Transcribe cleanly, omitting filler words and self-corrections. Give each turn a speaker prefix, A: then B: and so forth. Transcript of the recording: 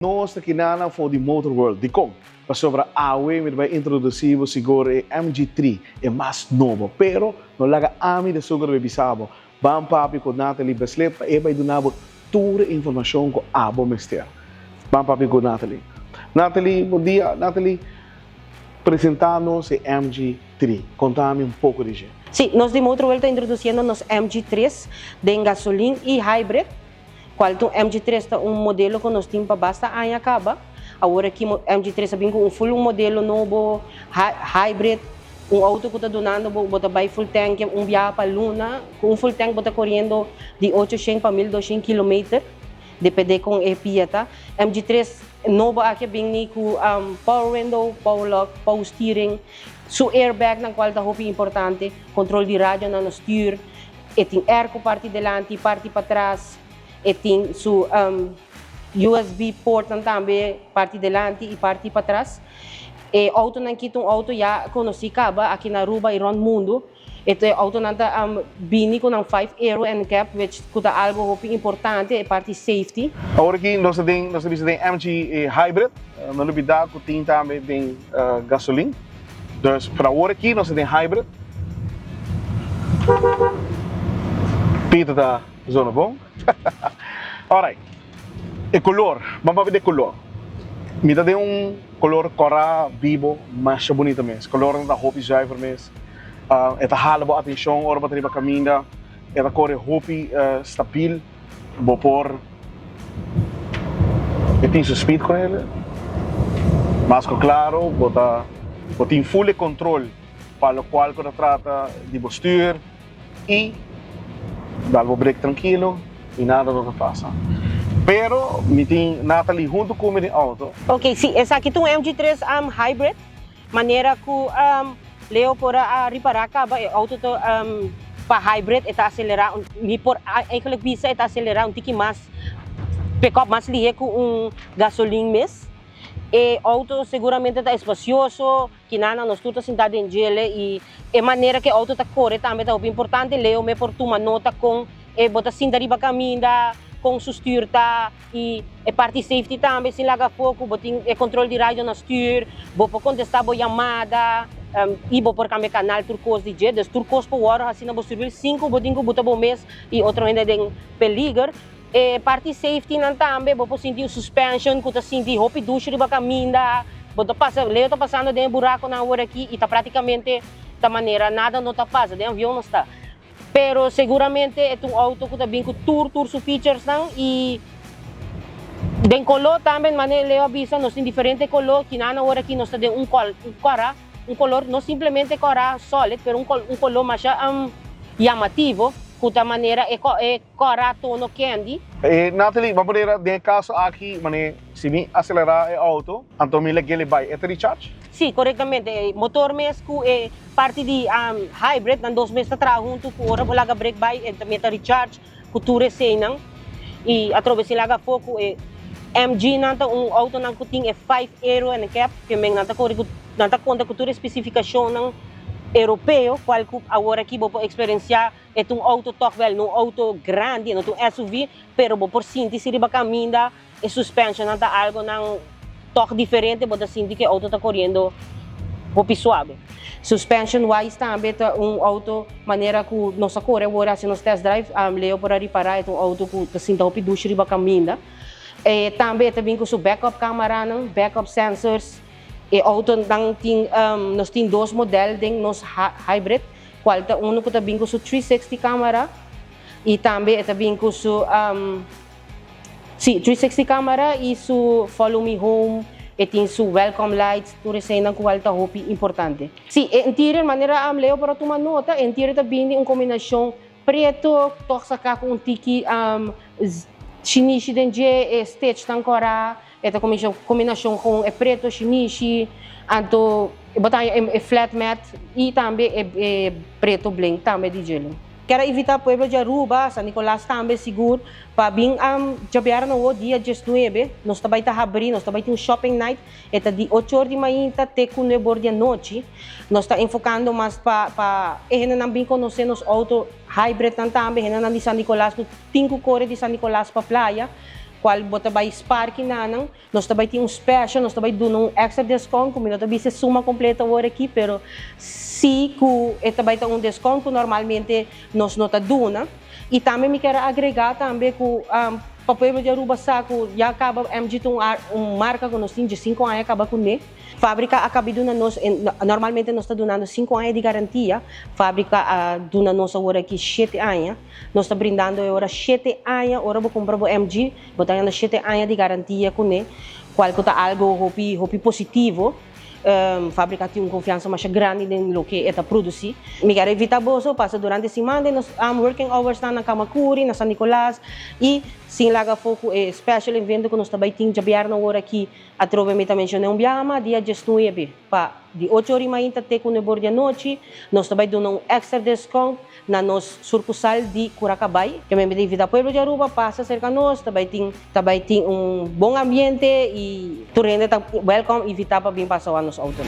A: Nos ta kinanan for di Motor World. Dikon? Pasobra awe mi ta bai introdusí bo sigur e MG3, e mas nobo. Pero no laga ami de suker bai bisa bo. Ban papia ku Natalie Beslip pa e bai duna bo tur e informashon ku abo mester. Ban papia ku Natalie. Natalie, bon dia. Natalie, presentá nos e MG3. Konta mi un poko di dje.
B: Sí, nos di Motor World ta introdusiendo nos MG3 den gasolin i hybrid. Cual ta un MG 3 ta un modelo cu nos tin pa basta aña caba. Awor aki MG 3 a bin cu un full un modelo nobo, hybrid, un auto cu ta dunando bo, bo ta bay full tank un biaha pa luna. Cu un full tank bo ta coriendo di 800 pa 1200 kilometer, depende con e pia ta. MG 3 nobo aki a bin ni cu power window, power lock, power steering, su airbagnan cual ta hopi importante, control di radionan na stuur. E tin airco parti delanti, parti patras. E tin su USB portnan tambe parti delanti y parti patras. E autonan aki ta un auto ya conoci caba aki na Aruba y rond mundo. E autonan ta bini cu nan 5 Euro NCAP which cu ta algo hopi importante, e parti safety.
A: Awor aki nos ta den, nos ta bisa den MG Hybrid, no lubida cu tin tambe den gasolin. Dus por awor aki nos ta den hybrid. Pito ta zona bon. Alright. E color, ban papia di e color. Mi ta den un color cora bibo masha bunita mes. Colornan ta hopi zuiver mes. E ta hala bo atencion ora bo ta riba caminda. E ta core hopi stabil. Bo por e tin su speed con el. Mas cu claro bo ta bo tin full e control pa locual cu ta trata di bo stuur y dal bo brek trankilo y nada no ta pasa. Pero mi tin Natalie hunto cu mi den auto.
B: Ok, si, esaki ta un MG3 hybrid. Manera cu Leo por a ripara caba e auto ta pa hybrid e ta acelera mi por eigenlijk bisa e ta acelera un tiki mas pick up mas lihe cu un gasolin mes. E auto seguramente ta espacioso, kinana nos tur ta sinta den djele y e manera cu e auto ta core tambe ta hopi importante. Leo me por tuma nota con e bo ta sinta riba caminda, con su stuur ta. Y e parti safety tambe sin laga afo cu bo tin e control di radio na stuur, bo por contesta bo yamada y bo por cambia canal tur cos di dje. Dus tur cos por worde haci na bo stuurwiel sin cu bo tin cu buta bo mes y otro hende den peliger. E parti safety nan tambe bo por sinti un suspension cu ta sinti hopi dushi riba caminda, bo ta pasa, Leo ta pasando den e buraconan awor aki y ta practicamente ta manera nada no ta pasa, den avion no sta. Pero seguramente e ta un auto cu ta bin cu tur tur su featuresnan y den color tambe manera Leo a bisa nos tin diferente color kinan awor aki nos ta den un col un cora un color no simplemente cora solid pero un un color masha llamativo cu ta manera e e cora tono candy.
A: E Natalie, bo a manera den e caso aki mane si mi acelera e auto anto mi lag'e bai e ta recharge?
B: Si, corectamente. E motor mes cu e parti di hybrid nan dos mes ta traha hunto cu ora bo laga brake bai e tambe ta recharge cu tur eseinan. Y atrobe si laga afo cu e MG nan ta un autonan cu tin e 5 Euro NCAP ke men nan ta core cu nan ta conta cu tur e specificacionnan europeo cual cu awor aki bo por experiencia e ta un auto toch wel no un auto grandi no ta un SUV pero bo por sinti si riba caminda. E suspensionnan ta algonan tog diferente, bo ta sinti ku e outo ta koriendo hopi suabe. Suspension wise tambe ta un outo manera ku nos a kore awor hasi nos test drive, Leo por a ripará e ta un outo ku ta sinta hopi dushi riba kaminda. E tambe e ta bin ku su backup cameranan, backup sensors. E outonan tin nos tin dos model den nos hybrid, kual ta unu ku ta bin ku su 360 camera i tambe e ta bin ku su. Sí, 360 camera y su follow me home, e tin su welcome lights, tur eseinan cu al ta hopi importante. Sí, e interior, manera am Leo por a tuma nota, e interior ta bini un combinacion preto, toch saca cu un tiki shinishi den dje, e stitchnan cora, e ta combinacion con e preto, shinishi, anto bo ta haña e flat mat y tambe e preto bling tambe di dje. Kier a invita pueblo di Aruba, San Nicolas tambe sigur, pa bin djabièrnè awo dia 19, nos ta bai ta habri, nos ta bai tin un shopping night, e ta di ocho or di mainta te ku nuebe or di anochi. Nos ta enfocando mas pa pa e hendenan bin conoce nos auto hybridnan tambe, hendenan di San Nicolas ku tin ku kore di San Nicolas pa playa. Cual bo ta bay spaar kinanan, nos ta bay tin un special, nos ta bay duna un extra discount, cu mi no ta bisa e suma completo awor aki, pero si cu e ta bay ta un discount cu normalmente nos no ta duna. Y tambe mi kier a agrega tambe cu pa pueblo di Aruba sa cu ya caba MG ta un marca cu nos tin 15 aña caba cune. Fabrica a caba duna nos, normalmente nos ta dunando 5 aña di garantia, fabrica a duna nos awor aki 7 aña. Nos ta brindando e ora 7 aña, ora bo cumpra bo MG, bo ta gana 7 aña di garantia cune, cual cu ta algo hopi, hopi positivo. Fabrica tin un confiansa mas grandi den loke e ta produci. Mi kier invita boso pasa durante siman den nos working hours na Camacuri, na San Nicolas y sin laga afo cu e special evento cu nos ta bay tin diabierna awor aki. Atrobe mi ta menciona un biaha mas, dia 19 pa di 8 or y mainta te cu 9 or di anochi, nos ta bay duna un extra discount na nos sucursal di Curacabay. Cu mi ta invita pueblo di Aruba pasa cerca nos, ta bay tin un bon ambiente y tur hende ta welcome, invita pa bin pasa nos auto.